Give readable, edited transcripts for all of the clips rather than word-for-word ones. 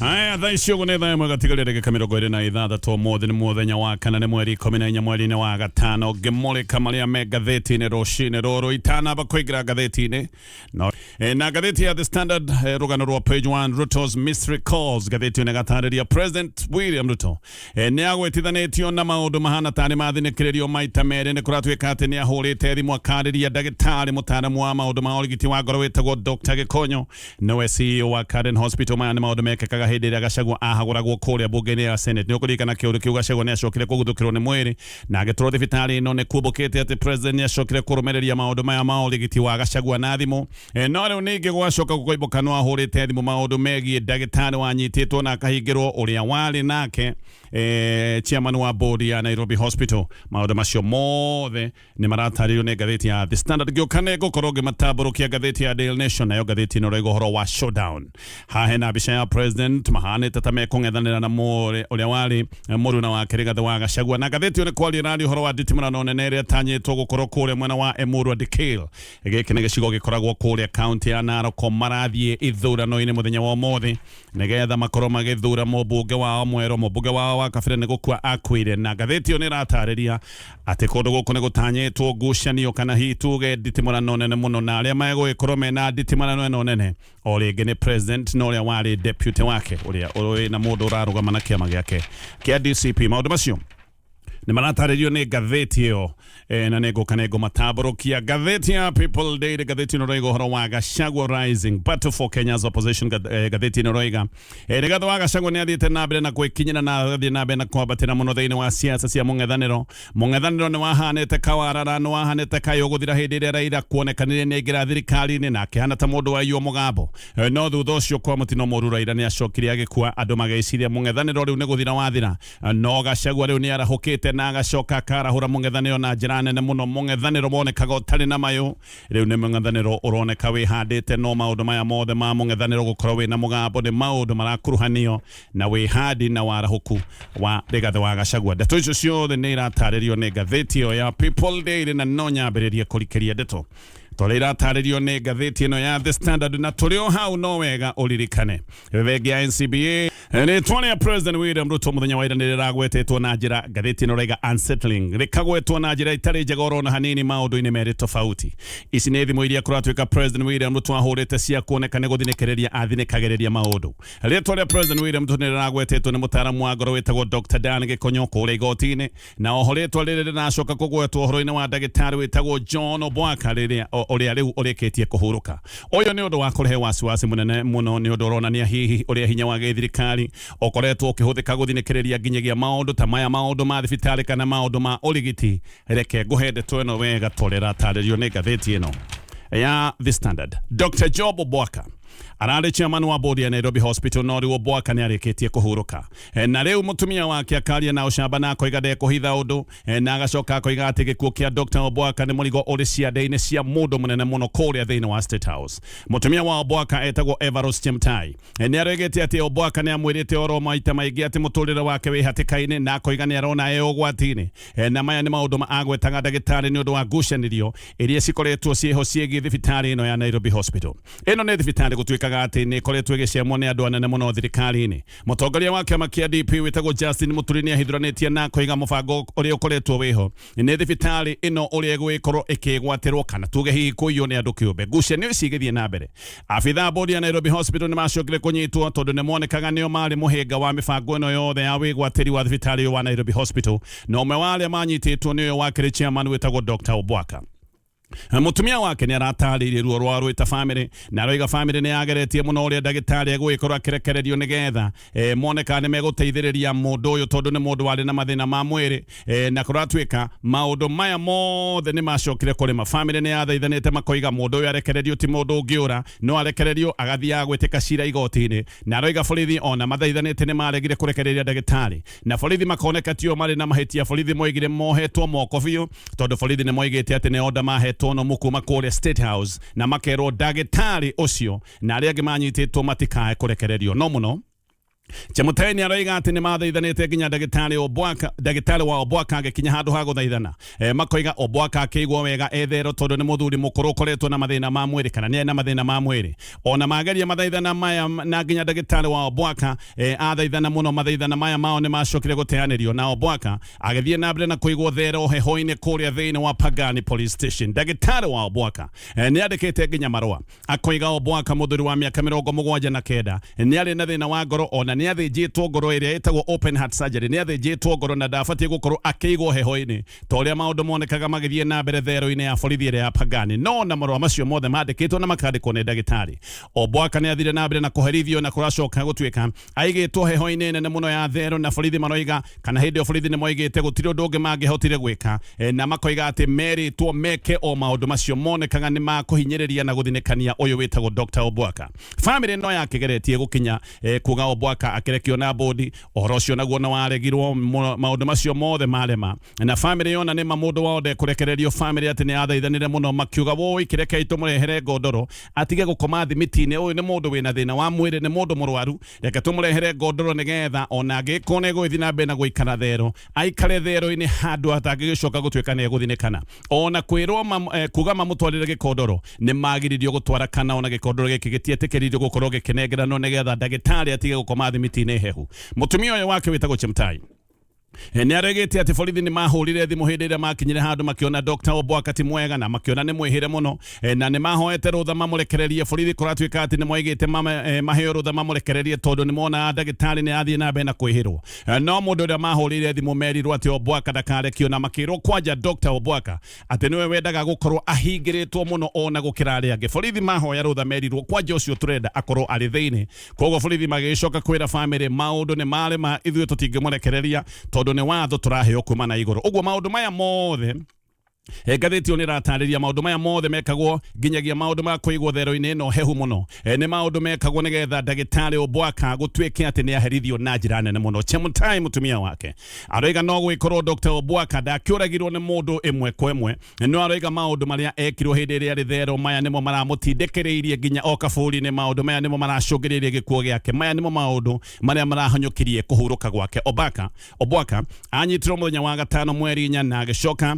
Haya, thaa ici ũguo nĩ thaa 1 gatigaria ndagĩka 26. Ũmũthĩ nĩ mũthenya wa kana, nĩ mweri 14 mweri-inĩ wa gatano. Ngĩmũrĩka marĩa me ngathĩti-inĩ rũcinĩ rũrũ, itanamba kũingĩra ngathĩti-inĩ no, na ngathĩti ya The Standard, rũgano rwa page 1, Ruto's mystery calls. Ngathĩti ĩyo nĩgatarĩria President William Ruto nĩ agwetithanĩtio na maũndũ mahana tarĩ mathinĩkĩrĩrio maita merĩ. Nĩ kũratuĩka atĩ nĩ ahũrĩte thimũ akarĩria ndagĩtarĩ mũtaaramu wa maũndũ ma ũrigiti wa ngoro wĩtagwo Dr. Gĩkonyo, nĩwe CEO wa Karen Hospital. Maya nĩ maũndũ mekĩkaga hĩndĩ ĩrĩa Gachagua ahagũragwo kũrĩa mbunge-inĩ ya Senate. Nĩ ũkũririkana kĩũndũ kĩu, Gachagua nĩ acokire kũguthũkĩrwo nĩ mwĩrĩ na agĩtwarwo thibitarĩ ĩno. Nĩ kumbũkĩte atĩ president nĩ acokire kũrũmĩrĩria maũndũ maya ma ũrigiti wa Gachagua na thimũ. No rĩu ningĩ gwacoka gũkoimbũka no ahũrĩte thimũ maũndũ megiĩ ndagĩtarĩ wanyitĩtwo na akahingĩrwo ũrĩa warĩ nake chairman wa board ya Nairobi Hospital. Maũndũ macio mothe nĩ maratarĩrio nĩ ngathĩti ya The Standard. Ngĩũka nĩ ngũkorwo ngĩmatambũrũkia ngathĩti ya Daily Nation. Nayo ngathĩti ĩno ĩroiga ũhoro wa showdown. Haha hena mbica ya president mahanĩte ta mekũng'ethanĩra na mũrĩ ũrĩa warĩ mũruna wake Rigathĩ wa Gachagua. Na ngathĩti ĩyo nĩ kwaria ĩraria ũhoro wa nditimũrano nene ĩrĩa ĩtanyĩtwo gũkorwo kũrĩa mwena wa Emurua Dikirr. Gĩkĩ nĩ gĩcigo gĩkoragwo kũrĩa kaunti ya Narok. Marathiĩ ithurano-inĩ mũthenya wa ũmũthĩ nĩgetha makorwo magĩthura mũmbunge wao mwerũ. Mũmbunge wao wa kabere nĩ gũkua akuire, na ngathĩti ĩyo nĩ ĩratarĩria atĩ kũndũ gũkũ nĩ gũtanyĩtwo ngucanio kana hihi tuge nditimũrano nene mũno, na arĩa megũgĩkorwo mena nditimũrano ĩno nene o rĩngĩ nĩ president na ũrĩa warĩ deputy wake, ũrĩa ũrĩ na mũndũ ũrarũgama na kĩama gĩake kĩa DCP. Maũndũ macio nĩ maratarĩrio nĩ ngathĩti ĩyo, na nĩ ngũka nĩ ngũmatambũrũkia. Ngathĩti ya People Daily, ngathĩti ĩno ĩroiga ũhoro wa Gachagua rising battle for Kenya's opposition. Ngathĩti ĩno ĩroiga Rigathĩ wa Gachagua nĩ athiĩte na mbere na gwĩkinyĩra na agathiĩ na mbere na kwambatĩra mũno thĩinĩ wa siasa cia mũng'ethanĩro. Mũng'ethanĩro nĩ wahanĩte kawarara, nĩ wahanĩte kayũ gũthira hĩndĩ ĩrĩa Raila kuonekanire nĩ aingĩra thirikari-inĩ na akĩhana ta mũndũ waiywo mũgambo. No thutha ũcio kwa mũtino mũru Raila nĩ acokire agĩkua, andũ magĩciria mũng'ethanĩro rĩu nĩ gũthira wathira. No Gachagua rĩu nĩ arahũkĩte na agacoka akarahũra mũng'ethanĩro na njĩra nene mũno. Mũng'ethanĩro wonekaga ũtarĩ na mayũ, rĩu nĩ mũng'ethanĩro ũroneka wĩhandĩte. No maũndũ maya mothe ma mũng'ethanĩro gũkorwo wĩna mũgambo nĩ maũndũ marakuruhanio na wĩhandi na warahũku wa Rigathĩ wa Gachagua. Ndeto icio ciothe nĩ iratarĩrio nĩ ngathĩti ĩyo ya People Daily, na no nyambĩrĩrie kũrikĩria ndeto tondũ iratarĩrio nĩ ngathĩti ĩno ya The Standard. Na tũrĩ o hau, no wega ũririkane bengi ya NCBA, rĩtwa rĩa President William Ruto mũthenya wa ira nĩ rĩragwetetwo na njĩra, ngathĩti ĩno raiga, unsettling, rĩkagwetwo na njĩra ĩtarĩ njega orona hanini maũndũ-inĩ merĩ tofauti. Ici nĩ thimũ iria kũratuĩka President William Ruto ahũrĩte cia kuoneka nĩ gũthinĩkĩrĩria athinĩkagĩrĩria maũndũ. Rĩtwa rĩa President William Ruto nĩ rĩragwetetwo nĩ mũtaaramu wa ngoro wĩtagwo Dr. Dan Gĩkonyo kũrĩa igoti-inĩ, na oho rĩtwa rĩrĩ rĩracoka kũgwetwo ũhoro-inĩ wa ndagĩtarĩ wĩtagwo John Obwaka rĩrĩa ũrĩa rĩu ũrĩkĩtie kũhurũka. Ũyũ nĩ ũndũ wa kũrehe wasiwasi mũnene mũno, nĩ ũndũ ũronania hihi ũrĩa hinya wa gĩthirikari ũkoretwo ũkĩhũthĩka gũthinĩkĩrĩria nginyagia maũndũ ta maya, maũndũ ma thibitarĩ kana maũndũ ma ũrigiti. Reke ngũhe ndeto ĩno wega tondũ ĩratarĩrio nĩ ngathĩti ĩno ya The Standard. Dr. Job Obwaka ararĩ chairman wa board ya Nairobi Hospital, no rĩu Obwaka nĩ arĩkĩtie kũhurũka. Na rĩu mũtumia wake akaria na ũcamba na akoiga ndekũhitha ũndũ, na agacoka akoiga atĩ gĩkuũ kĩa Dr. Obwaka nĩ mũrigo ũrĩ ciande-inĩ cia mũndũ mũnene mũno kũrĩa thĩinĩ wa State House. Mũtumia wa Obwaka etagwo Everose Chemtai. Nĩ aroigĩte atĩ Obwaka nĩ amwĩrĩte oro maita maingĩ atĩ mũtũrĩre wake wĩ hatĩka-inĩ, na akoiga nĩ arona e ũgwati-inĩ. Na maya nĩ maũndũ ma agwetaga ndagĩtarĩ nĩ ũndũ wa ngucanĩrio iria cikoretwo ciĩho ciĩgiĩ thibitarĩ ĩno ya Nairobi Hospital. Ĩno nĩ thibitarĩ gũtuĩkaga atĩ nĩ ĩkoretwo ĩgĩcemwo nĩ andũ anene mũno thirikari-inĩ. Mũtongoria wa kĩama kĩa DP wĩtagwo Justin Muturi nĩ ahithũranĩtie na akoiga mũbango ũrĩa ũkoretwo wĩho nĩ thibitarĩ ĩno ũrĩa ĩgũgĩkorwo ĩkĩgwatĩrwo kana tuge hihi kũiywo nĩ andũ kĩũmbe. Ngucanio ici igĩthiĩ na mbere, abithaa a bodi ya Nairobi Hospital nĩ macokire kũnyitwo tondũ nĩ monekaga nĩo marĩ mũhĩnga wa mĩbango ĩno yothe ya wĩgwatĩri wa thibitarĩ ũyũ wa Nairobi Hospital, na ũmwe wa arĩa manyitĩtwo nĩ ũyũ wakĩrĩ chairman wĩtagwo Dr. Obwaka. Mũtumia wake nĩ aratarĩirie ruo rwa rwĩta famĩlĩ, na aroiga famĩlĩ nĩ yageretie mũno ũrĩa ndagĩtarĩ egũgĩkorwo akĩrekererio nĩgetha mone kana nĩ megũteithĩrĩria mũndũ ũyũ, tondũ nĩ mũndũ warĩ na mathĩna ma mwĩrĩ. Na kũratuĩka maũndũ maya mothe nĩ macokire kũrĩma. Famĩlĩ nĩ yathaithanĩte makoiga mũndũ ũyũ arekererio ti mũndũ ũngĩũra, no arekererio agathiaga gwĩtĩka cira igoti-inĩ. Na aroiga borithi ona mathaithanĩte nĩ maregire kũrekereria ndagĩtarĩ, na borithi makoneka tio marĩ na mahĩtia. Borithi moigire mohetwo moko biũ, tondũ borithi nĩ moigĩte atĩ nĩ order mahetwo nũmũ kuma kũrĩa State House, na makerwo ndagĩtarĩ ũcio na arĩa angĩ manyitĩtwo matikae kũrekererio no mũno. Chemutai nĩ aroiga atĩ nĩ mathaithanĩte nginya ndagĩtarĩ Obwaka, ndagĩtarĩ wa Obwaka agĩkinya handũ ha gũthaithana. Makoiga Obwaka akĩigwo wega ethero tondũ nĩ mũthuri mũkũrũ ũkoretwo na mathĩna ma mwĩrĩ kana nĩ arĩ na mathĩna ma mwĩrĩ. Ona mageria mathaithana maya na nginya ndagĩtarĩ wa Obwaka athaithana mũno, mathaithana maya mao nĩ macokire gũteanĩrio na Obwaka agĩthiĩ na mbere na kũigwo thero heho-inĩ kũrĩa thĩinĩ wa Pagani Police Station. Ndagĩtarĩ wa Obwaka nĩ andĩkĩte nginya marũa akoiga Obwaka mũthuri wa mĩaka 79 nĩ arĩ na thĩna wa ngoro ona nĩ athĩnjĩtwo ngoro ĩrĩa ĩtagwo open heart surgery, nĩ athĩnjĩtwo ngoro na ndabatiĩ gũkorwo akĩigwo heho-inĩ ta ũrĩa maũndũ monekaga magĩthiĩ na mbere thero-inĩ ya borithi ĩrĩa ya Pagani. No na marũa macio mothe mandĩkĩtwo na makandĩkwo nĩ ndagĩtarĩ, Obwaka nĩ athire na mbere na kũherithio na kũracoka gũtuĩka aigĩtwo heho-inĩ nene mũno ya thero, na borithi maroiga kana hĩndĩ ĩyo borithi nĩ moigĩte gũtirĩ ũndũ ũngĩ mangĩhotire gwĩka, na makoiga atĩ merĩtwo meke o maũndũ macio monekaga nĩ ma kũhinyĩrĩria na gũthinĩkania ũyũ wĩtagwo Dr. Obwaka. Famĩlĩ no yakĩgeretie gũkinya kuga Obwaka akĩrekio na bũndi, ũhoro ũcio naguo nĩ waregirwo, maũndũ macio mothe marema, na famĩlĩ yona nĩma mũndũ wao ndekũrekererio. Famĩlĩ atĩ nĩ yathaithanire mũno makiuga woi kĩrekei tũmũrehere ngondoro atige gũkoma thimiti-inĩ, ũyũ nĩ mũndũ wĩna thĩna wa mwĩrĩ, nĩ mũndũ mũrwaru, reke tũmũrehere ngondoro nĩgetha ona angĩkorwo nĩ egũgĩthiĩ na mbere na gũikara thero aikare thero-inĩ handũ atangĩgĩcoka gũtuĩka nĩ egũthinĩkana. Ona kwĩrwo kuga mamũtwarĩre gĩkondoro nĩ magiririo gũtwara, kana ona gĩkondoro gĩkĩ gĩtietĩkĩririo gũkorwo gĩkĩnengeranwo nĩgetha ndagĩtarĩ atige gũkoma thimiti-inĩ hehu. Mũtumia ũyũ wake wĩtagwo Chemtai nĩ aregete atĩ borithi nĩ mahũrire thimũ hĩndĩ ĩrĩa makinyire handũ makĩona Dr. Obwaka ti mwega na makĩona nĩ mwĩhĩre mũno, na nĩ mahoete rũtha mamũrekererie. Borithi kũratuĩka atĩ nĩ moigĩte maheo rũtha mamũrekererie tondũ nĩ monaga ndagĩtarĩ nĩ athiĩ na mbere na kwĩhĩrwo. No mũndũ ũrĩa mahũrĩire thimũ merirwo atĩ Obwaka ndakarekio, na makĩrwo kwanja Dr. Obwaka atĩ nĩwe wendaga gũkorwo ahingĩrĩtwo mũno ona gũkĩra arĩa angĩ. Borithi mahoya rũtha merirwo kwanja ũcio tũrenda akorwo arĩ thĩinĩ. Koguo borithi magĩcoka kwĩra famĩlĩ maũndũ nĩ marema, ithuĩ tũtingĩmũrekereria tondũ nĩ watho tũraheo kuma na igũrũ. Ũguo maũndũ maya mothe, ngathĩti ĩyo nĩ ĩratarĩria maũndũ maya mothe mekagwo nginyagia maũndũ ma kũigwo thero-inĩ ĩno hehu mũno, nĩ maũndũ mekagwo nĩgetha ndagĩtarĩ Obwaka gũtuĩke atĩ nĩ aherithio na njĩra nene mũno. Chemutai mũtumia wake aroiga no gwĩkorwo Dr. Obwaka ndakĩũragirwo nĩ mũndũ ĩmwe kwa ĩmwe, no aroiga maũndũ marĩa ekirwo hĩndĩ ĩrĩa arĩ thero maya nĩmo maramũtindĩkĩrĩirie nginya o kaburi-inĩ, maũndũ maya nĩmo maracũngĩrĩirie gĩkuũ gĩake, maya nĩmo maũndũ marĩa marahonyũkirie kũhurũka gwake. Obwaka anyitirwo mũthenya wa gatano mweri 4 na agĩcoka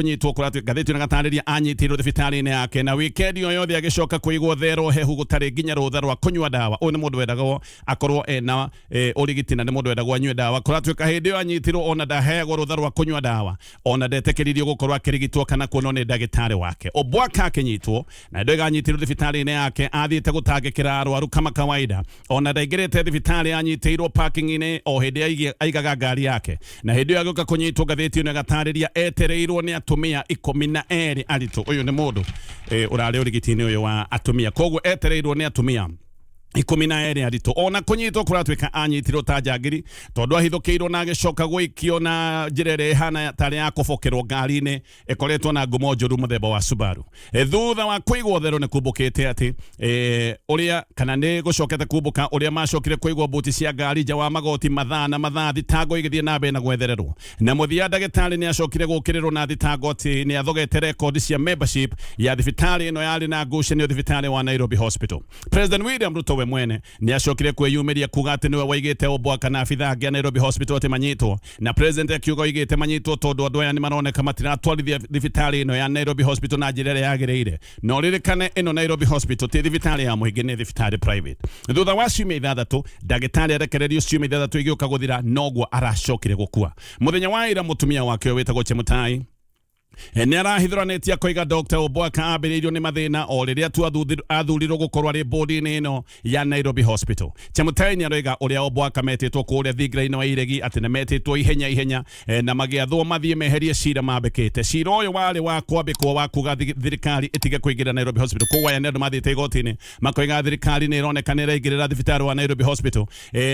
kũnyitwo kũratuĩka ngathĩti ĩno ĩgatarĩria anyitirwo thibitarĩ-inĩ yake na wikendi o yothe agĩcoka kũigwo thero hehu gũtarĩ nginya rũtha rwa kũnyua ndawa. Ũyũ nĩ mũndũ wendagwo akorwo ena ũrigiti na nĩ mũndũ wendagwo anyue ndawa. Kũratuĩka hĩndĩ ĩyo anyitirwo ona ndaheagwo rũtha rwa kũnyua ndawa, ona ndetĩkĩririo gũkorwo akĩrigitwo kana kuonwo nĩ ndagĩtarĩ wake. Obwaka akĩnyitwo na ndoiga anyitirwo thibitarĩ-inĩ yake athiĩte gũtangĩkĩra arwaru kama kawaida, ona ndaingĩrĩte thibitarĩ, anyitĩirwo parking-inĩ o hĩndĩ aigaga ngari yake, na hĩndĩ ĩyo agĩũka kũnyitwo. Ngathĩti ĩno ĩgatarĩria etereirwo nĩ atumia 12 aritũ. Ũyũ nĩ mũndũ ũrarĩ ũrigiti-inĩ ũyũ wa atumia, koguo etereirwo nĩ atumia 12 aritũ. Ona kũnyitwo kũratuĩka anyitirwo ta njangiri tondũ ahithũkĩirwo na agĩcoka gũikio na njĩra ĩrĩa ĩhana tarĩ ya kũbokerwo ngari-inĩ ĩkoretwo na ngumo njũru mũthemba wa Subaru. Thutha wa kũigwo thero nĩ kumbũkĩte atĩ ũrĩa kana nĩ gũcokete kumbũka ũrĩa macokire kũigwo mbuti cia ngari nja wa magoti mathaa na mathaa, thitango igĩthiĩ na mbere na gwethererwo, na mũthia ndagĩtarĩ nĩ acokire gũkĩrĩrwo na thitango atĩ nĩ athogete rekondi cia membership ya thibitarĩ ĩno yarĩ na ngucanio, thibitarĩ wa Nairobi Hospital. President William Ruto we mwene nĩ acokire kwĩyumĩria kuga atĩ nĩwe waigĩte Obwaka na abithaa angĩ a Nairobi Hospital atĩ manyitwo, na president akiuga oigĩte manyitwo tondũ andũ aya nĩ maroneka matiratwarithia thibitarĩ ĩno ya Nairobi Hospital na njĩra ĩrĩa yagĩrĩire. Na ũririkane ĩno Nairobi Hospital ti thibitarĩ ya mũingĩ, nĩ thibitarĩ private. Thutha wa ciumia 6 ndagĩtarĩ arekererio, ciumia 6 igĩũka gũthira noguo aracokire gũkua. Mũthenya wa ira mũtumia wake ũyũ wĩtagwo Chemutai nĩ arahithũranĩtie akoiga Dr. Obwaka ambĩrĩirio nĩ mathĩna o rĩrĩa tu athurirwo gũkorwo arĩ bodi-inĩ ĩno ya Nairobi Hospital. Chemutai nĩ aroiga ũrĩa Obwaka metĩtwo kũrĩa thingira-inĩ wa iregi atĩ nĩ metĩtwo ihenya ihenya, na magĩathwo mathiĩ meherie cira mambĩkĩte. Cira ũyũ warĩ wa kwambĩkwo wa kuga thirikari ĩtige kũingĩra Nairobi Hospital. Koguo aya nĩ andũ mathiĩte igoti-inĩ makoiga thirikari nĩ ĩroneka nĩ ĩraingĩrĩra thibitarĩ wa Nairobi Hospital,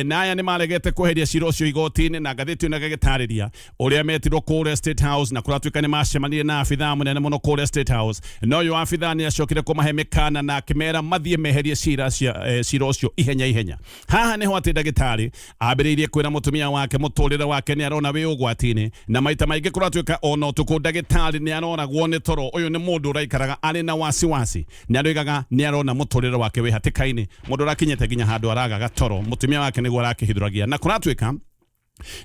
na aya nĩ maregete kweheria cira ũcio igoti-inĩ, na ngathĩti ĩno ĩgagĩtarĩria ũrĩa metirwo kũrĩa State House na kũratuĩka nĩ macemanirie. macemanirie na abithaa mũnene mũno kũrĩa State House, na ũyũ abithaa nĩ acokire kũmahe mĩkana na akĩmera mathiĩ meherie cira cira ũcio ihenya ihenya. Haha nĩho atĩ ndagĩtarĩ ambĩrĩirie kwĩra mũtumia wake mũtũrĩre wake nĩ arona wĩ ũgwati-inĩ, na maita maingĩ kũratuĩka ona ũtukũ ndagĩtarĩ nĩ aroragwo nĩ toro. Ũyũ nĩ mũndũ ũraikaraga arĩ na wasiwasi, nĩ aroigaga nĩ arona mũtũrĩre wake wĩ hatĩka-inĩ, mũndũ ũrakinyĩte nginya handũ aragaga toro, mũtumia wake nĩguo arakĩhithũragia. Na kũratuĩka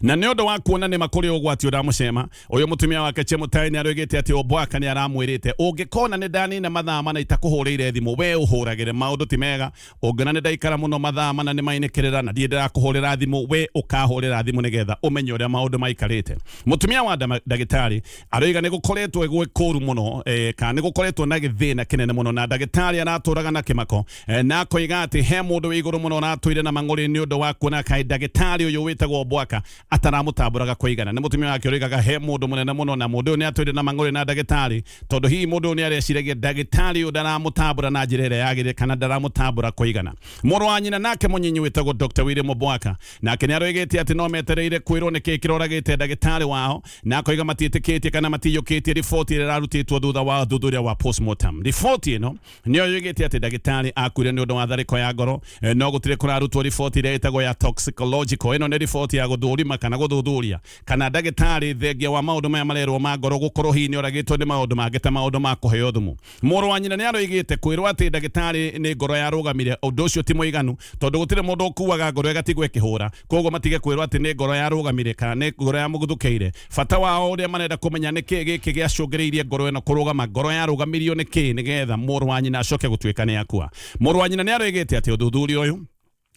na nĩ ũndũ wa kuona nĩ makũrĩ ũgwati ũramũcema ũyũ, mũtumia wake Chemutai nĩ aroigĩte atĩ Obwaka nĩ aramwĩrĩte, ũngĩkona nĩ ndanina mathaa 4 itakũhũrĩire thimũ, we ũhũragĩre, maũndũ ti mega. Ũngĩona nĩ ndaikara mũno mathaa 4 nĩ mainĩkĩrĩra na ndirĩ ndĩrakũhũrĩra thimũ, we ũkahũrĩra thimũ nĩgetha ũmenye ũrĩa maũndũ maikarĩte. Mũtumia wa ndagĩtarĩ aroiga nĩ gũkoretwo gwĩ kũru mũno, kana nĩ gũkoretwo na gĩthĩna kĩnene mũno, na ndagĩtarĩ aratũraga na kĩmako, na akoiga atĩ he mũndũ wĩ igũrũ mũno ũratũire na mang'ũrĩ nĩ ũndũ wa kuona kaĩ ndagĩtarĩ ũyũ wĩtagwo Bwaka ataramũtambũraga kũigana. Nĩ mũtumia wake ũroigaga he mũndũ mũnene mũno, na mũndũ ũyũ nĩ atũire na mang'ũrĩ na ndagĩtarĩ, tondũ hihi mũndũ ũyũ nĩ areciragia ndagĩtarĩ ũyũ ndaramũtambũra na njĩra ĩrĩa yagĩrĩire kana ndaramũtambũra kũigana. Mũrũ wa nyina nake mũnyinyi wĩtagwo Dr. William Bwaka nake nĩ aroigĩte atĩ no metereire kwĩrwo nĩkĩĩ kĩroragĩte ndagĩtarĩ wao, na akoiga matiĩtĩkĩtie kana matiyũkĩtie riboti ĩrĩa ĩrarutĩtwo thutha wa ũthuthuria wa postmortem. Riboti ĩno nĩyo yoigĩte atĩ ndagĩtarĩ akuire nĩ ũndũ wa tharĩko ya ngoro, no gũtirĩ kũrarutwo riboti ĩrĩa ĩtagwo ya toxicological. Ĩno nĩ riboti ya gũthũrima kana gũthuthuria kana ndagĩtarĩ thengia wa maũndũ maya marerwo ma ngoro gũkorwo hihi nĩ oragĩtwo nĩ maũndũ mangĩ ta maũndũ ma kũheo thumu. Mũrũ wa nyina nĩ aroigĩte kwĩrwo atĩ ndagĩtarĩ nĩ ngoro yarũgamire, ũndũ ũcio ti mũiganu, tondũ gũtirĩ mũndũ ũkuaga ngoro ĩgatigwo ĩkĩhũra. Koguo matige kwĩrwo atĩ nĩ ngoro yarũgamire kana nĩ ngoro yamũguthũkĩire. Bata wao ũrĩa marenda kũmenya nĩ kĩĩ gĩkĩ gĩacũngĩrĩirie ngoro ĩno kũrũgama, ngoro yarũgamirio nĩ kĩĩ nĩgetha mũrũ wa nyina acoke gũtuĩka nĩ akua. Mũrũ wa nyina nĩ aroigĩte atĩ ũthuthuria ũyũ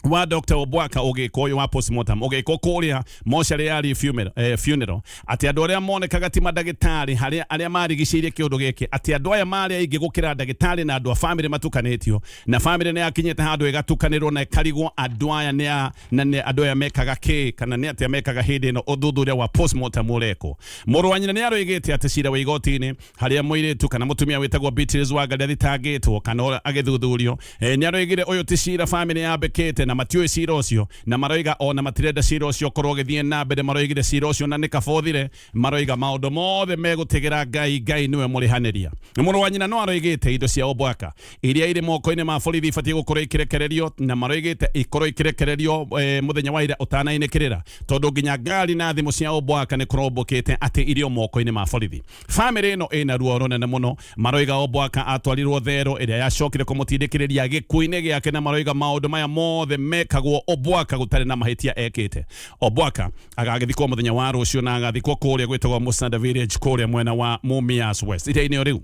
wa Dr. Obwaka ũgĩkwo, ũyũ wa postmortem ũgĩkwo kũrĩa mocarĩ ya Lee funeral, atĩ andũ arĩa monekaga ti mandagĩtarĩ harĩa arĩa marigicĩirie kĩũndũ gĩkĩ, atĩ andũ aya marĩ aingĩ gũkĩra ndagĩtarĩ na andũ a famĩlĩ matukanĩtio, na famĩlĩ nĩ yakinyĩte handũ ĩgatukanĩrwo na ĩkarigwo andũ aya nĩ a na nĩ andũ aya mekaga kĩ kana nĩ atĩa mekaga hĩndĩ ĩno ũthuthuria wa postmortem ũrekwo. Mũrũ wa nyina nĩ aroigĩte atĩ cira wa igoti-inĩ harĩa mũirĩtu kana mũtumia wĩtagwo Beatrice Wangari athitangĩtwo kana agĩthuthurio, nĩ aroigire ũyũ ti cira famĩlĩ yambĩkĩte na matiũĩ cira ũcio, na maroiga ona matirenda cira ũcio ũkorwo ũgĩthiĩ na mbere. Maroigire cira ũcio na nĩ kaba ũthire. Maroiga maũndũ mothe megũtigĩra Ngai, Ngai nĩwe mũrĩhanĩria. Mũrũ wa nyina no aroigĩte indo cia Obwaka iria irĩ moko-inĩ ma borithi ibatiĩ gũkorwo ikirekererio, na maroigĩte ikorwo ikirekererio mũthenya wa ira ũtanainĩkĩrĩra, tondũ nginya ngari na thimũ cia Obwaka nĩ kũrombũkĩte atĩ irĩ o moko-inĩ ma borithi. Famĩlĩ ĩno ĩna ruo rũnene mũno. Maroiga Obwaka atwarirwo thero ĩrĩa yacokire kũmũtindĩkĩrĩria gĩkuũ-inĩ gĩake, na maroiga maũndũ maya mothe mekagwo Obwaka gũtarĩ na mahĩtia ekĩte. Obwaka agagĩthikwo mũthenya wa rũciũ na agathikwo kũrĩa gwĩtagwo Musanda Village kũrĩa mwena wa Mumias West. Iria-inĩ o rĩu,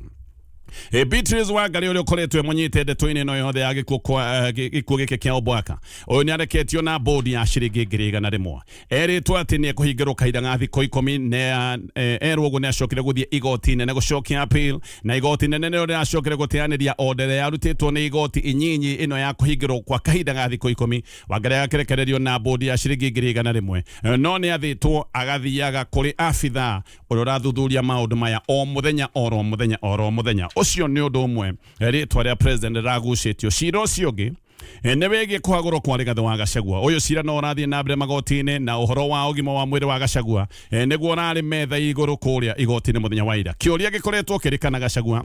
Beatrice Wangari ũrĩa ũkoretwo ĩmũnyite ndeto-inĩ ĩno yothe ya gĩkuũ kwa gĩkuũ gĩkĩ kĩa Obwaka, ũyũ nĩ areketio na bodi ya ciringi 100,000. Erĩtwo atĩ nĩ ekũhingĩrwo kahinda ga thikũ 10. Erwo ũguo nĩ acokire gũthiĩ igoti inene gũcokia appeal, na igoti inene nĩrĩo rĩracokire gũteanĩria order ĩrĩa yarutĩtwo nĩ igoti inyinyi ĩno ya kũhingĩrwo kwa kahinda ga thikũ 10. Wangari agakĩrekererio na bodi ya ciringi 100,000, no nĩ athĩtwo agathiaga kũrĩ abithaa ũrĩa ũrathuthuria maũndũ maya o mũthenya oro mũthenya oro mũthenya. Ũcio nĩ ũndũ ũmwe rĩtwa rĩa president rĩragucĩtio. Cira ũcio ũngĩ nĩ wĩgiĩ kũhagũrwo kwa Rigathĩ wa Gachagua. Ũyũ cira no ũrathiĩ na mbere magoti-inĩ, na ũhoro wa ũgima wa mwĩrĩ wa Gachagua nĩguo ũrarĩ metha igũrũ kũrĩa igoti-inĩ mũthenya wa ira. Kĩũria gĩkoretwo kĩrĩ kana Gachagua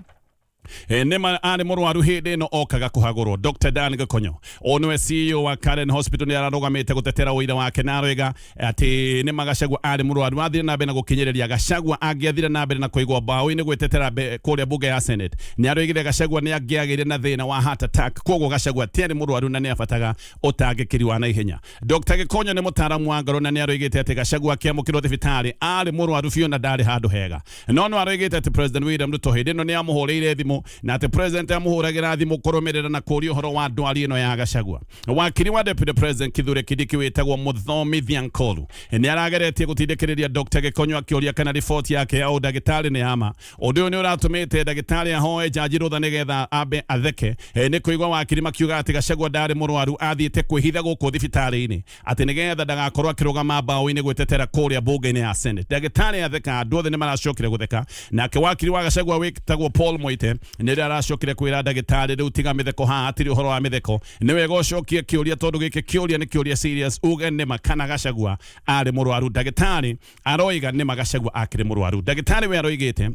nĩ arĩ mũrwaru hĩndĩ ĩno okaga kũhagũrwo. Dr. Dan Gĩkonyo, ũyũ nĩwe CEO wa Karen Hospital, nĩ ararũgamĩte gũtetera ũira wake na aroiga atĩ nĩ ma Gachagua arĩ mũrwaru. Athire na mbere na gũkinyĩrĩria Gachagua angĩathire na mbere na kũigwo mbaũ-inĩ gwĩtetera kũrĩa bunge ya Senate, nĩ aroigire Gachagua nĩ angĩagĩire na thĩna wa heart attack, koguo Gachagua tiarĩ mũrwaru na nĩ abataga ũtangĩkĩri wa naihenya. Dr. Gĩkonyo nĩ mũtaaramu wa ngoro na nĩ aroigĩte atĩ Gachagua akĩamũkĩrwo thibitarĩ arĩ mũrwaru biũ na ndarĩ handũ hega. No no aroigĩte atĩ President William Ruto hĩndĩ ĩno nĩ amũhũrĩire thimũ, na atĩ President amũhũragĩra thimũ kũrũmĩrĩra na kũũria ũhoro wa ndwari ĩno ya Gachagua. Wakiri wa Deputy President Kithure Kindiki wĩtagwo Mũthomithia Nkolu nĩ arageretie gũtindĩkĩrĩria Dr. Gĩkonyo akĩũria kana riboti yake ya ũndagĩtarĩ nĩ ya ma. Ũndũ ũyũ nĩ ũratũmĩte ndagĩtarĩ ahoe jaji rũtha nĩgetha ambe atheke, nĩ kũigua wakiri makiuga atĩ Gachagua ndarĩ mũrwaru, athiĩte kwĩhitha gũkũ thibitarĩ-inĩ atĩ nĩgetha ndagakorwo akĩrũgama mbaũ-inĩ gwĩtetera kũrĩa bunge-inĩ ya Senate. Ndagĩtarĩ atheka, andũ othe nĩ maracokire gũtheka. Nake wakiri wa Gachagua wĩtagwo Paul Moite nĩrĩo aracokire kwĩra ndagĩtarĩ, rĩu tiga mĩtheko haha, hatirĩ ũhoro wa mĩtheko, nĩ wega ũcokie kĩũria tondũ gĩkĩ kĩũria nĩ kĩũria serious, uge nĩma kana Gachagua arĩ mũrwaru. Ndagĩtarĩ aroiga nĩma Gachagua akĩrĩ mũrwaru. Ndagĩtarĩ we aroigĩte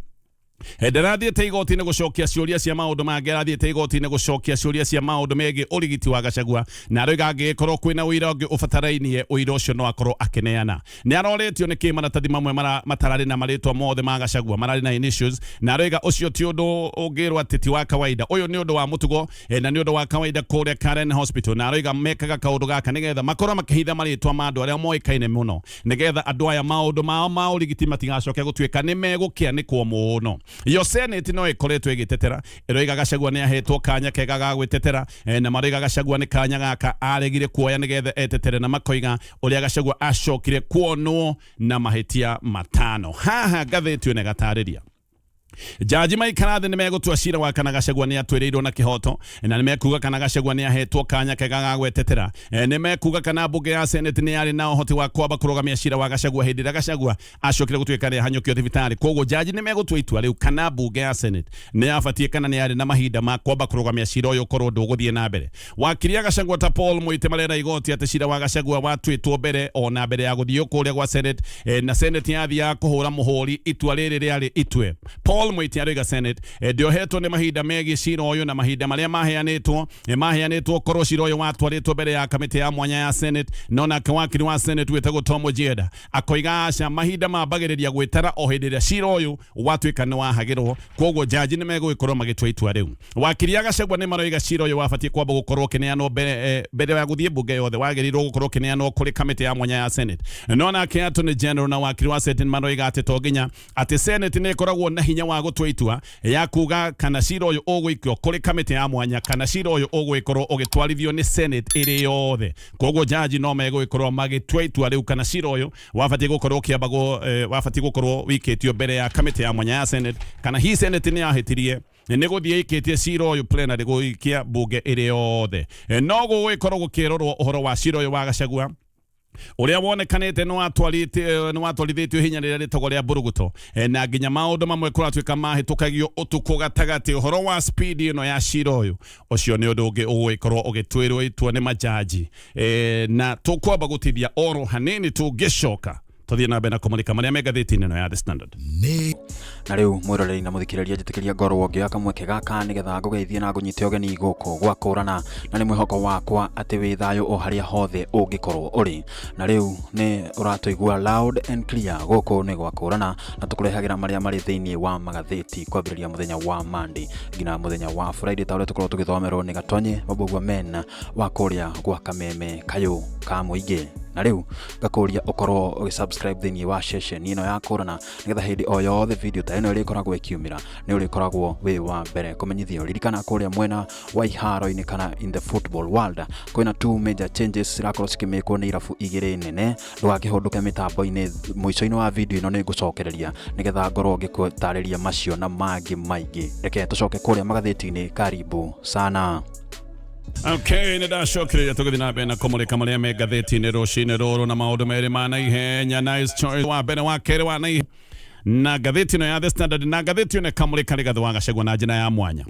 Ndarathiĩte igoti-inĩ gũcokia ciũria cia maũndũ mangĩ, arathiĩte igoti-inĩ gũcokia ciũria cia maũndũ megiĩ ũrigiti wa Gachagua, na aroiga angĩgĩkorwo kwĩna ũira ũngĩ ũbatarainie, ũira ũcio no akorwo akĩneana. Nĩ arorĩtio nĩkĩ maratathi mamwe matararĩ na marĩtwa mothe ma Gachagua, mararĩ na initials, na aroiga ũcio ti ũndũ ũngĩrwo atĩ ti wa kawaida, ũyũ nĩ ũndũ wa mũtugo na nĩ ũndũ wa kawaida kũrĩa Karen Hospital, na aroiga mekaga kaũndũ gaka nĩgetha makorwo makĩhitha marĩtwa ma andũ arĩa moĩkaine mũno, nĩgetha andũ aya maũndũ mao ma ũrigiti matigacoke gũtuĩka nĩ megũkĩanĩkwo mũno. Yo Senate no ĩkoretwo ĩgĩtetera, ĩroiga Gachagua nĩ ahetwo kanya kega ga gwĩtetera, na maroiga Gachagua nĩ kanya gaka aregire kuoya nĩgetha etetere, na makoiga ũrĩa Gachagua acokire kuonwo na mahĩtia matano. Haha ngathĩti ĩno ĩgatarĩria Jaji maikara thĩ nĩ megũtua cira wa kana Gachagua nĩ atwĩrĩirwo na kĩhoto, na nĩ mekuga kana Gachagua nĩ ahetwo kanya kega ga gwetetera. Nĩ mekuga kana mbunge ya Senate nĩ yarĩ na ũhoti wa kwamba kũrũgamia cira wa Gachagua hĩndĩ ĩrĩa Gachagua acokire gũtuĩka nĩ ahanyũkio thibitarĩ. Koguo jaji nĩ megũtua itua rĩu kana mbunge ya Senate nĩ yabatiĩ kana nĩ yarĩ na mahinda ma kwamba kũrũgamia cira ũyũ ũkorwo ndũgũthiĩ na mbere. Wakiri a Gachagua ta Paul Muite marera igoti atĩ cira wa Gachagua watuĩtwo mbere ona mbere ya gũthiĩ kũrĩa gwa Senate, na Senate yathiaga kũhũra mũhũri itua rĩrĩ rĩarĩ itue. Paul Muite aroiga Senate ndĩohetwo nĩ mahinda megiĩ cira ũyũ na mahinda marĩa maheanĩtwo maheanĩtwo korwo cira ũyũ watwarĩtwo mbere ya kamĩtĩ ya mwanya ya Senate. No nake wakiri wa Senate wĩtagwo Tom Ojienda akoiga aca, mahinda mambagĩrĩria gwĩtara o hĩndĩ ĩrĩa cira ũyũ watuĩka nĩ wahagĩrwo, koguo jaji nĩ megũgĩkorwo magĩtua itua rĩu. Wakiri a Gachagua nĩ maroiga cira ũyũ wabatiĩ kwamba gũkorwo ũkĩneanwo mbere ya gũthiĩ mbunge yothe, wagĩrĩirwo gũkorwo ũkĩneanwo kũrĩ kamĩtĩ ya mwanya ya Senate. No nake Attorney General na wakiri wa Senate maroiga atĩ to nginya, atĩ Senate nĩ ĩkoragwo na hinya wa gũtua itua ya kuga kana cira ũyũ ũgũikio kũrĩ kamĩtĩ ya mwanya kana cira ũyũ ũgũgĩkorwo ũgĩtwarithio nĩ Senate ĩrĩ yothe. Koguo jaji no megũgĩkorwo magĩtua itua rĩu kana cira ũyũ wabatiĩ gũkorwo ũkĩambagwo, wabatiĩ gũkorwo wĩikĩtio mbere ya kamĩtĩ ya mwanya ya Senate, kana hihi Senate nĩ yahĩtirie nĩ gũthiĩ ĩikĩtie cira ũyũ plenary gũikia mbunge ĩrĩ yothe. No gũgũgĩkorwo gũkĩrorwo ũhoro wa cira ũyũ wa Gachagua ũrĩa wonekanĩte nĩ watwarithĩtio hinya rĩrĩa rĩtagwo rĩa mburuguto, na nginya maũndũ mamwe kũratuĩka mahĩtũkagio ũtukũ gatagatĩ. Ũhoro wa speed ĩno ya cira ũyũ, ũcio nĩ ũndũ ũngĩ ũgũgĩkorwo ũgĩtuĩrwo itua nĩ majaji, na tũkwamba gũtithia oro hanini, tũngĩcoka tũthiĩ na mbere na kũmũrĩka marĩa me ngathĩti-inĩ ĩno ya The Standard. Na rĩu mwĩroreri na mũthikĩrĩria, njĩtĩkĩria ngorwo ngĩoya kamweke gaka nĩgetha ngũgeithie na ngũnyite ũgeni gũkũ gwa Kũrana, na nĩ mwĩhoko wakwa atĩ wĩ thayũ o harĩa hothe ũngĩkorwo ũrĩ. Na rĩu nĩ ũratũigua loud and clear, gũkũ nĩ gwa Kũrana, na tũkũrehagĩra marĩa marĩ thĩinĩ wa magathĩti kwambĩrĩria mũthenya wa Monday nginya mũthenya wa Friday, ta ũrĩa tũkorwo tũgĩthomerwo nĩ Gatonye Mabũgua men wa kũrĩa gwa Kameme kayũ ka mũingĩ. Na rĩu ngakũria ũkorwo ũgĩsubscribe thĩinĩ wa ceceni ĩno ya Kũrana, nĩgetha hĩndĩ o yothe video ta ĩno ĩrĩkoragwo ĩkiumĩra nĩ ũrĩkoragwo wĩ wa mbere kũmenyithio. Ririkana kũrĩa mwena wa iharo-inĩ kana in the football world kwĩna two major changes cirakorwo cikĩmĩkwo nĩ irabu igĩrĩ nene. Ndũgakĩhũndũke mĩtambo-inĩ, mũico-inĩ wa video ĩno nĩ ngũcokereria nĩgetha ngorwo ngĩgũtarĩria macio na mangĩ maingĩ. Reke tũcoke kũrĩa magathĩti-inĩ. Karibu sana. Okay, nĩ ndacokereria tũgĩthiĩ na mbere na kũmũrĩka marĩa me ngathĩti-inĩ rũcinĩ rũrũ, na maũndũ merĩ ma naihenya. Nice choice wa mbere, wa kerĩ wa naihenya na ngathĩti ĩno ya The Standard, na ngathĩti ĩno ĩkamũrĩka Rigathĩ wa Gachagua na njĩra ya mwanya.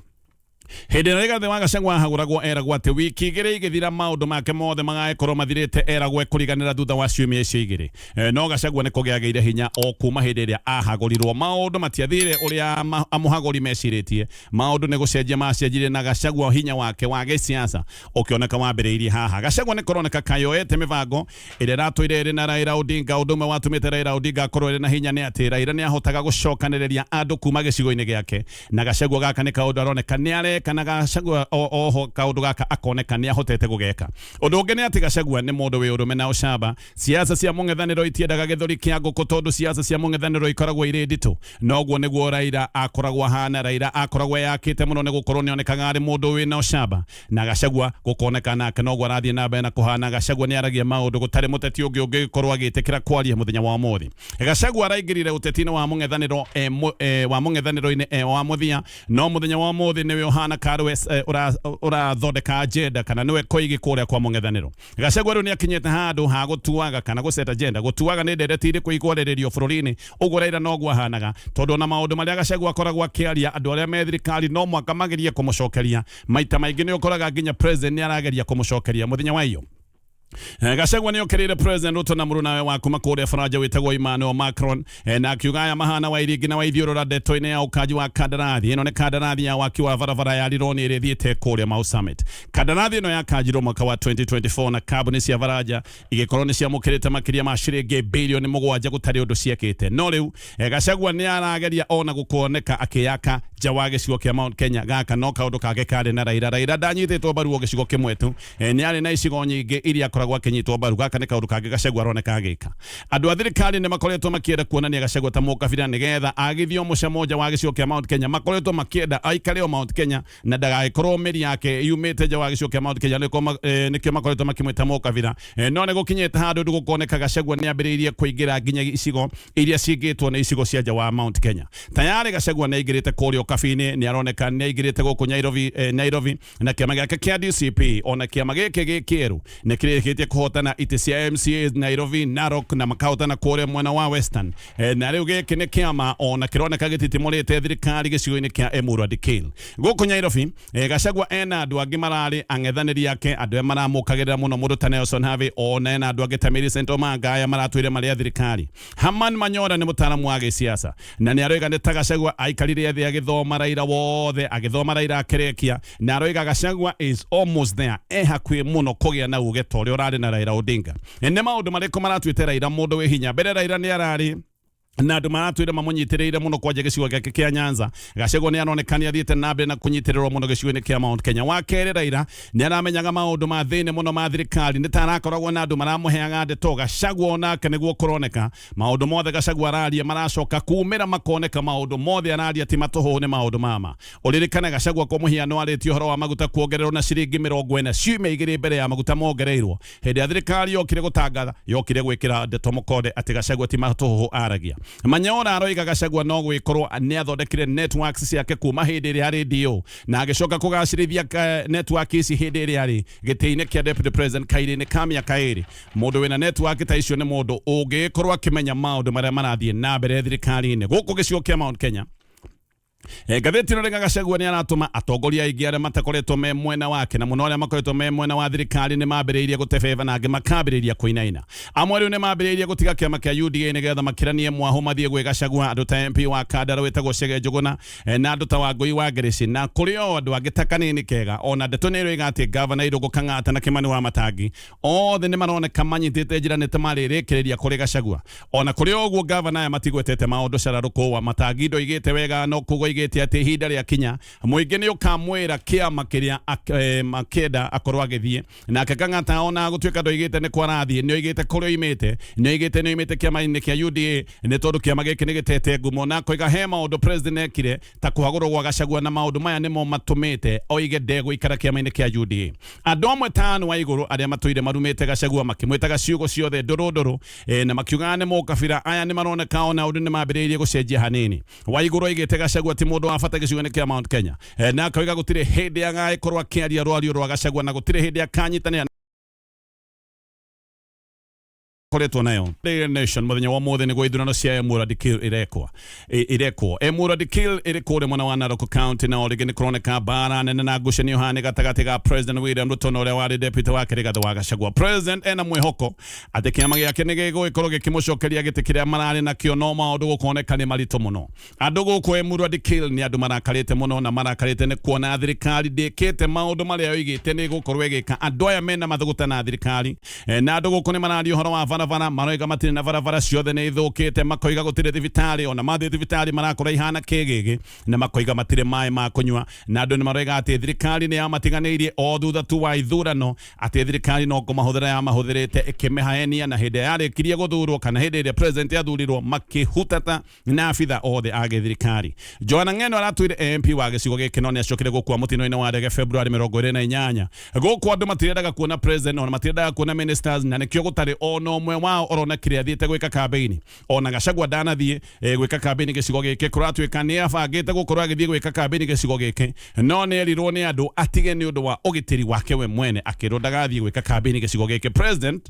Hĩndĩ ĩrĩa Rigathĩ wa Gachagua ahagũragwo, eragwo atĩ wiki 2 igĩthira maũndũ make mothe magagĩkorwo mathirĩte, eragwo ekũriganĩra thutha wa ciumia icio igĩrĩ. No Gachagua nĩ kũgĩagĩire hinya o kuma hĩndĩ ĩrĩa ahagũrirwo. Maũndũ matiathire ũrĩa amũhagũri mecirĩtie, maũndũ nĩ gũcenjia macenjirie, na Gachagua hinya wake wa gĩsiasa ũkĩoneka wambĩrĩirie haha. Gachagua nĩ kũroneka kayoete mĩbango ĩrĩa ĩratũire ĩrĩ na Raila Odinga. Ũndũ ũmwe watũmĩte Raila Odinga akorwo ĩrĩ na hinya nĩ atĩ Raila nĩ ahotaga gũcokanĩrĩria andũ kuma gĩcigo-inĩ gĩake, na Gachagua gaka nĩ kaũndũ aroneka nĩ areka, na Gachagua oho kaũndũ gaka akoneka nĩ ahotete gũgeka. Ũndũ ũngĩ nĩ atĩ Gachagua nĩ mũndũ wĩ ũrũme na ũcamba. Siasa cia mũng'ethanĩro itiendaga gĩthũri kĩa ngũkũ, tondũ siasa cia mũng'ethanĩro ikoragwo irĩ nditũ. Noguo nĩguo Raila akoragwo ahana. Raila akoragwo eyakĩte mũno nĩ gũkorwo nĩonekaga arĩ mũndũ wĩna ũcamba, na Gachagua gũkoneka nake noguo arathiĩ na mbere na kũhana. Gachagua nĩ aragia maũndũ gũtarĩ mũteti ũngĩ ũngĩkorwo agĩtĩkĩra kwaria mũthenya wa ũmũthĩ. Gachagua araingĩrire ũteti-inĩ wa mũng'ethanĩro wa mũng'ethanĩro-inĩ wa mũthia, no mũthenya wa ũmũthĩ nĩwe ũhana karwe ũrathondeka agenda kana nĩwe koigi kũrĩa kwa mũng'ethanĩro. Gachagua rĩu nĩakinyĩte handũ ha gũtuaga kana gũceta agenda, gũtuaga nĩ ndereti irĩkũ ikwarĩrĩrio bũrũri-inĩ. Ũguo Raila noguo ahanaga, tondũ ona maũndũ marĩa Gachagua akoragwo akĩaria, andũ arĩa me thirikari no mwaka magerie kũmũcokeria. Maita maingĩ nĩ ũkoraga nginya president nĩ arageria kũmũcokeria mũthenya wa iyo. Gachagua nĩ okĩrĩire President Ruto na mũrunawe wa kuma kũrĩa Faranja wĩtagwo Emmanuel Macron, na akiuga aya mahana Wairingi na Waithiũrũra ndeto-inĩ ya ũkanji wa kandarathi. Ĩno nĩ kandarathi ya waki wa barabara ya Rironi ĩrĩa ĩthiĩte kũrĩa Mau Summit. Kandarathi ĩno yakanjirwo mwaka wa 2024 na kambuni cia Faranja igĩkorwo nĩ ciamũkĩrĩte makĩria ma ciringi bilioni 7 gũtarĩ ũndũ ciekĩte. No rĩu Gachagua nĩ arageria ona gũkuoneka akĩyaka nja wa gĩcigo kĩa Mount Kenya. Gaka no kaũndũ kangĩ karĩ na Raila. Raila ndanyitĩtwo mbaru o gĩcigo kĩmwe tu, nĩ arĩ na icigo nyingĩ iria akoragwo akĩnyitwo mbaru. Gaka nĩ kaũndũ kangĩ Gachagua aroneka agĩka. Andũ a thirikari nĩ makoretwo makĩenda kuonania Gachagua ta mũkabira nĩgetha agithio mũcamo nja wa gĩcigo kĩa Mount Kenya. Makoretwo makĩenda aikare o Mount Kenya na ndagagĩkorwo mĩri yake yumĩte nja wa gĩcigo kĩa Mount Kenya, nĩkĩo makoretwo makĩmwĩta mũkabira. No nĩ gũkinyĩte handũ rĩu gũkoneka Gachagua nĩ ambĩrĩirie kũingĩra nginya icigo iria cingĩtwo nĩ icigo cia nja wa Mount Kenya. Tayarĩ Gachagua nĩ aingĩrĩte kũrĩa Ũkabi-inĩ, nĩ aroneka nĩ aingĩrĩte gũkũ Nairobi na kĩama gĩake kĩa DCP. Ona kĩama gĩkĩ gĩ kĩerũ nĩ kĩrĩkĩtie kũhotana itĩ cia MCA Nairobi, Narok na makahotana kũrĩa mwena wa Western. Na rĩu gĩkĩ nĩ kĩama ona kĩroneka gĩtitimũrĩte thirikari gĩcigo-inĩ kĩa Emurua Dikirr. Gũkũ Nairobi, Gachagua ena andũ angĩ mararĩ ang'ethanĩri ake, andũ arĩa maramũkagĩrĩra mũno, mũndũ ta Nelson Havi, ona ena andũ angĩ ta Millicent Omanga, aya maratwĩre marĩ a thirikari. Herman Manyora nĩ mũtaaramu wa gĩsiasa na nĩ aroiga nĩ ta Gachagua aikarire thĩ agĩthoma Raila wothe, agĩthoma Raila akĩrĩkia, na aroiga Gachagua is almost there, e hakuhĩ mũno kũgĩa na uge ta ũrĩa ũrarĩ na Raila Odinga. Nĩ maũndũ marĩkũ maratuĩte Raila mũndũ wĩ hinya? Mbere Raila nĩ ararĩ na andũ maratwĩre mamũnyitĩrĩire mũno kwanja gĩcigo gĩake kĩa Nyanza. Gachagua nĩ aroneka nĩ athiĩte na mbere na kũnyitĩrĩrwo mũno gĩcigo-inĩ kĩa Mount Kenya. Wa kerĩ, Raila nĩ aramenyaga maũndũ ma thĩinĩ mũno ma thirikari, nĩ ta arakoragwo na andũ maramũheaga ndeto. Gachagua onake nĩguo kũroneka maũndũ mothe Gachagua araria maracoka kumĩra, makoneka maũndũ mothe araria ti matũhũ, nĩ maũndũ mama. Ũririkane Gachagua kwa mũhiano arĩtie ũhoro wa maguta kuongererwo na ciringi 40 ciumia 2 mbere ya maguta mongereirwo. Hĩndĩ ya thirikari yokire gũtangatha, yokire gwĩkĩra ndeto mũkonde atĩ Gachagua ti matũhũhũ aragia. Manyora aroiga Gachagua no gwĩkorwo nĩ athondekire networks ciake kuma hĩndĩ ĩrĩa arĩ DO na agĩcoka kũgacĩrithia network ici hĩndĩ ĩrĩa arĩ gĩtĩ-inĩ kĩa deputy president kairĩ-inĩ ka mĩaka 2. Mũndũ wĩna network ta icio nĩ mũndũ ũngĩkorwo akĩmenya maũndũ marĩa marathiĩ na mbere thirikari-inĩ gũkũ gĩcigo kĩa Mount Kenya. Ngathĩti ĩno rĩga Gachagua nĩ aratũma atongoria aingĩ arĩa matakoretwo me mwena wake, na mũno arĩa makoretwo me mwena wa thirikari, nĩ mambĩrĩirie gũtebeba na angĩ makambĩrĩria kũinaina. Amwe rĩu nĩ mambĩrĩirie gũtiga kĩama kĩa UDA nĩgetha makĩranie mwahu mathiĩ gwĩ Gachagua, andũ ta MP wa Kandara wĩtagwo Chege Njũgũna, na andũ ta Wangũi wa Ngĩrĩci, na kũrĩ o andũ angĩ ta Kanini Kega. Ona ndeto nĩ ĩroiga atĩ Gavana Irũngũ Kang'ata na Kimani wa Matangi othe nĩ maroneka manyitĩte njĩra nĩ ta marĩrĩkĩrĩria kũrĩ Gachagua. Ona kũrĩ o ũguo, gavana aya matigwetete maũndũ cararũkũ. Wa Matangi ndoigĩte wega, no kuga oigĩte atĩ ihinda rĩakinya mũingĩ nĩ ũkamwĩra kĩama kĩrĩa makĩenda akorwo agĩthiĩ. Nake Kang'ata, ona gũtuĩka ndoigĩte nĩ kwarathiĩ, nĩ oigĩte kũrĩa oimĩte, nĩ oigĩte nĩ oimĩte kĩama-inĩ kĩa UDA nĩ tondũ kĩama gĩkĩ nĩ gĩtete ngumo, na akoiga he maũndũ president ekire ta kũhagũrwo gwa Gachagua, na maũndũ maya nĩmo matũmĩte oige ndegũikara kĩama-inĩ kĩa UDA. Andũ amwe ta Anne Waigũrũ, arĩa matũire marumĩte Gachagua makĩmwĩtaga ciugo ciothe ndũrũ ndũrũ, na makiugaga nĩ mũkabira, aya nĩ maroneka ona ũndũ nĩ mambĩrĩirie gũcenjia hanini. Waigũrũ oigĩte Gachagua ti mũndũ wa bata gĩcigo-inĩ kĩa Mount Kenya, na akoiga gũtirĩ hĩndĩ agagĩkorwo akĩaria rwario rwa Gachagua na gũtirĩ hĩndĩ akanyitanĩra koretwo nayo. Daily Nation, muthenya wa mũthĩ nĩguo ithurano cia Emurua Dikirr irekwo. Emurua Dikirr ĩrĩ kũrĩa mwena wa Narok County, na o rĩngĩ nĩ kũroneka mbara nene na ngucanio haha nĩ gatagatĩ ga President William Ruto na ũrĩa warĩ deputy wake Rigathĩ wa Gachagua. President ena mwĩhoko atĩ kĩama gĩake nĩ gĩgũgĩkorwo gĩkĩmũcokeria gĩtĩ kĩrĩa mararĩ nakĩo, no maũndũ gũkoneka nĩ maritũ mũno. Andũ gũkũ Emurua Dikirr nĩ andũ marakarĩte mũno, na marakarĩte nĩ kuona thirikari ndĩkĩte maũndũ marĩa yoigĩte nĩ ĩgũkorwo ĩgĩka. Andũ aya mena mathũgũta na thirikari, na andũ gũkũ nĩ mararia ũhoro wa barabara, maroiga matirĩ na barabara, ciothe nĩ ithũkĩte. Makoiga gũtirĩ thibitarĩ, ona mathiĩ thibitarĩ marakora ihana kĩgĩgĩ, na makoiga matirĩ maĩ ma kũnyua. Na andũ nĩ maroiga atĩ thirikari nĩ yamatiganĩirie o thutha tu wa ithurano, atĩ thirikari no kũmahũthĩra yamahũthĩrĩte ĩkĩmĩhaenia, na hĩndĩ ĩrĩa yarĩkirie gũthurwo kana hĩndĩ ĩrĩa president athurirwo, makĩhutata na abitha othe a gĩthirikari. Joana Ng'eno aratwire MP wa gĩcigo gĩkĩ, no nĩ acokire gũkua mũtino-inĩ wa ndege February 28. Gũkũ andũ matirendaga kuona president, ona matirendaga kuona ministers, na nĩkĩo gũtarĩ ona ũmwe wao ũronekire athiĩte gwĩka campaign. Ona Gachagua ndanathiĩ gwĩka campaign gĩcigo gĩkĩ. Kũratuĩka nĩ abangĩte gũkorwo agĩthiĩ gwĩka campaign gĩcigo gĩkĩ, no nĩ erirwo nĩ andũ atige nĩ ũndũ wa ũgitĩri wake we mwene, akĩrwo ndagathiĩ gwĩka campaign gĩcigo gĩkĩ. President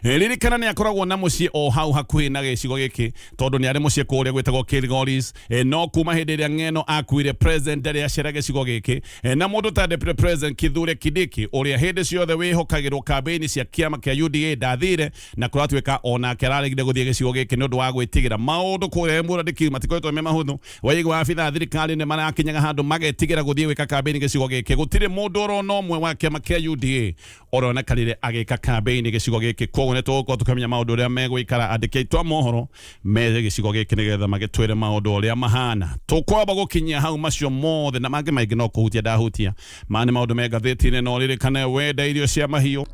Ririkana nĩ akoragwo na mũciĩ o hau hakuhĩ na gĩcigo gĩkĩ tondũ nĩ arĩ mũciĩ kũrĩa gwĩtagwo Kilgoris. No kuma hĩndĩ ĩrĩa Ng'eno akuire, president ndarĩ acera gĩcigo gĩkĩ. Na mũndũ ta Deputy President Kithure Kindiki ũrĩa hĩndĩ ciothe wĩhokagĩrwo kambĩini cia kĩama kĩa UDA ndathire, na kũratuĩka onake araregire gũthiĩ gĩcigo gĩkĩ nĩ ũndũ wa gwĩtigĩra maũndũ kũrĩa Emurua Dikirr matikoretwo me mahũthũ. Waigua abithaa a thirikari nĩ marakinyaga handũ magetigĩra gũthiĩ gwĩka kambĩini gĩcigo gĩkĩ. Gũtirĩ mũndũ orona ũmwe wa kĩama kĩa UDA ũronekanire agĩka kambĩini gĩcigo gĩkĩ. Koguo nĩ tũgũkorwo tũkĩmenya maũndũ ũrĩa megũikara andĩki aitũ a mohoro me gĩcigo gĩkĩ nĩgetha magĩtwĩre maũndũ ũrĩa mahana. Tũkwamba gũkinyia hau macio mothe na mangĩ maingĩ no kũhutia ndahutia. Maya nĩ maũndũ me ngathĩti-inĩ, no ririkane wenda irio cia mahiũ.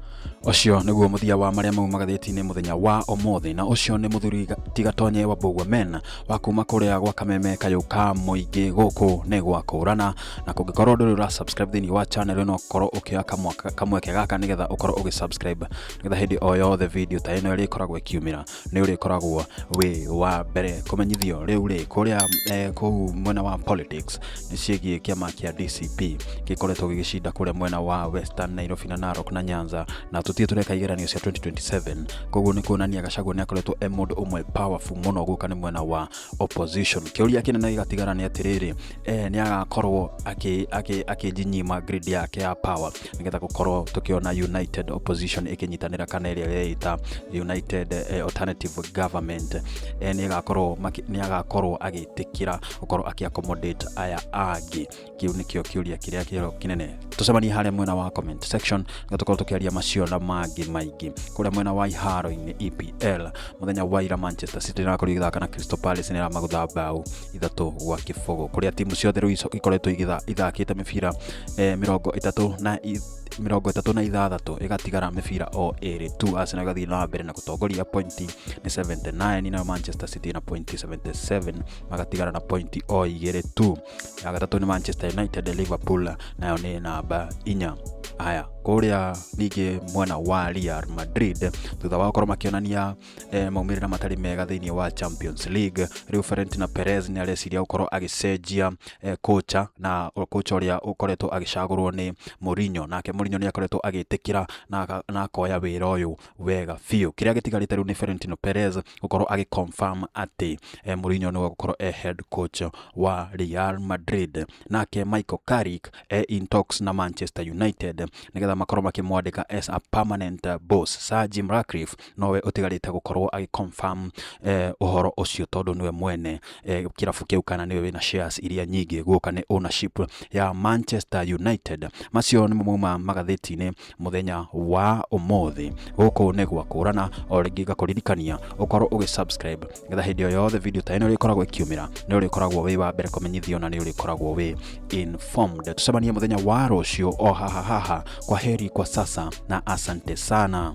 Ũcio nĩguo mũthia wa marĩa mauma ngathĩti-inĩ mũthenya wa ũmũthĩ, na ũcio nĩ mũthuri Tigatonye wa Mbũgua Men wa kuma kũrĩa gwa Kameme kayũ ka mũingĩ gũkũ nĩ gwa kũrana. Na kũngĩkorwo ndũrĩ ũra subscribe thĩinĩ wa channel ĩno, korwo ũkĩoya kamweke gaka nĩgetha ũkorwo ũgĩ subscribe, nĩgetha hĩndĩ o yothe video ta ĩno ĩrĩa ĩkoragwo ĩkiumĩra nĩ ũrĩkoragwo wĩ wa mbere kũmenyithio. Rĩu rĩ kũrĩa kũu mwena wa politics nĩ ciĩgiĩ kĩama kĩa DCP gĩkoretwo gĩgĩcinda kũrĩa mwena wa Western Nairobi na Narok na Nyanza, na tũtirĩ tũreka igeranio cia 2027. Koguo nĩ kuonania Gachagua nĩ akoretwo e mũndũ ũmwe powerful mũno gũka nĩ mwena wa opposition. Kĩũria kĩnene gĩgatigara nĩ atĩrĩrĩ, nĩ agakorwo akĩnjinyima grid yake ya power nĩgetha gũkorwo tũkĩona United Opposition ĩkĩnyitanĩra kana ĩrĩa ĩreĩta United Alternative Government, nĩ agakorwo agĩtĩkĩra gũkorwo akĩ accommodate aya angĩ. Kĩu nĩkĩo kĩũria kĩrĩa kĩro kĩnene. Tũcemanie harĩa mwena wa comment section na tũkorwo tũkĩaria macio na mangĩ maingĩ. Kũrĩa mwena wa iharo-inĩ EPL mũthenya wa ira Manchester City ĩrakorirwo ĩgĩthaka na Crystal Palace nĩ ĩramagũtha mbaũ 3-0, kũrĩa timu ciothe rĩu ikoretwo ithakĩte mĩbira 36 ĩgatigara mĩbira o ĩrĩ tu. Arsenal ĩgathiĩ na mbere na gũtongoria pointi nĩ 79, nayo Manchester City na pointi 77, magatigara na pointi o 2 tu. Ya gatatũ nĩ Manchester United, Liverpool nayo nĩ namba 4. Haya, kũrĩa ningĩ mwena wa Real Madrid thutha wa gũkorwo makĩonania maumĩrĩra matarĩ mega thĩinĩ wa Champions League, rĩu Florentino Perez nĩ areciria gũkorwo agĩcenjia kocha, na kocha ũrĩa ũkoretwo agĩcagũrwo nĩ Mourinho, nake Mourinho nĩ akoretwo agĩtĩkĩra na akoya wĩra ũyũ wega biũ. Kĩrĩa gĩtigarĩte rĩu nĩ Florentino Perez gũkorwo agĩ confirm atĩ Mourinho nĩwe gũkorwo e head coach wa Real Madrid. Nake Michael Carrick e in talks na Manchester United nĩgetha makorwo makĩmwandĩka as a permanent boss. Sir Jim Ratcliffe nowe ũtigarĩte gũkorwo agĩ confirm ũhoro ũcio, tondũ nĩwe mwene kĩrabu kĩu kana nĩwe wĩna shares iria nyingĩ gũka nĩ ownership ya Manchester United. Macio nĩmo mauma magathĩti-inĩ mũthenya wa ũmũthĩ. Gũkũ nĩ gwa kũrana, o rĩngĩ ngakũririkania ũkorwo ũgĩ subscribe nĩgetha hĩndĩ o yothe video ta ĩno ĩrĩkoragwo ĩkiumĩra nĩ ũrĩkoragwo wĩ wa mbere kũmenyithio na nĩ ũrĩkoragwo wĩ informed. Tũcemanie mũthenya wa rũciũ o haha haha. Kwa heri kwa sasa na asante sana.